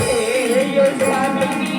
हे यो स्वामी जी।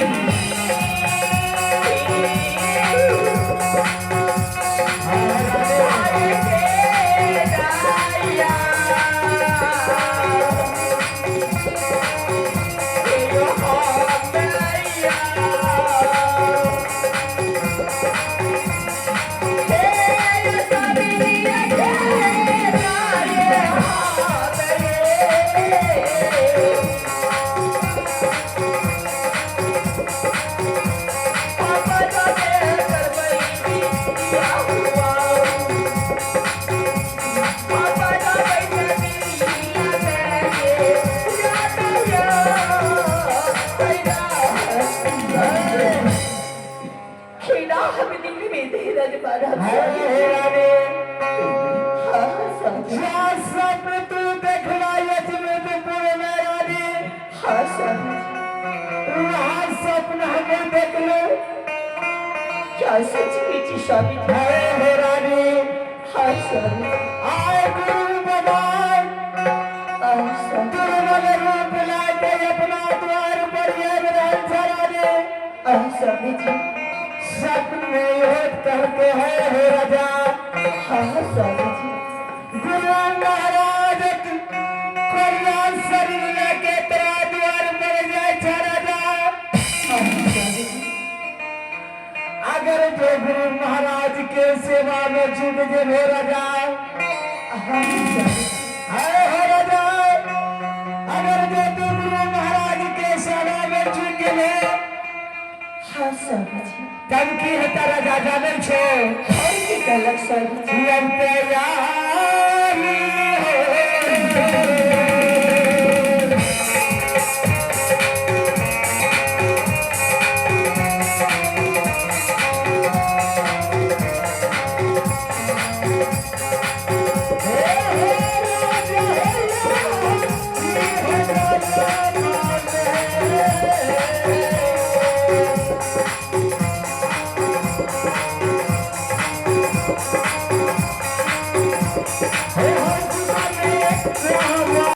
सच की स्वामी। हे रानी। हाँ स्वामी। आए गुरु भगवान दुर्बल रूप लाके अपना द्वार पर आबि रहल छै रानी। स्वामी जी। स्वप्न में यह कहते हैं हे राजा। हाँ स्वामी जी। गुरु महाराज करिया शरीर लेके तोरा द्वार पर जाय छै राजा। हाँ स्वामी जी। अगर जो गुरु महाराज के सेवा में छूट जेबे राजा। हाँ स्वामी। है हे राजा, अगर जो तू गुरु महाराज के सेवा में छूट गेले। हाँ स्वामी जी। तब की हेता राजा, जानै छो? और की कहलक स्वामी जी? तुरंत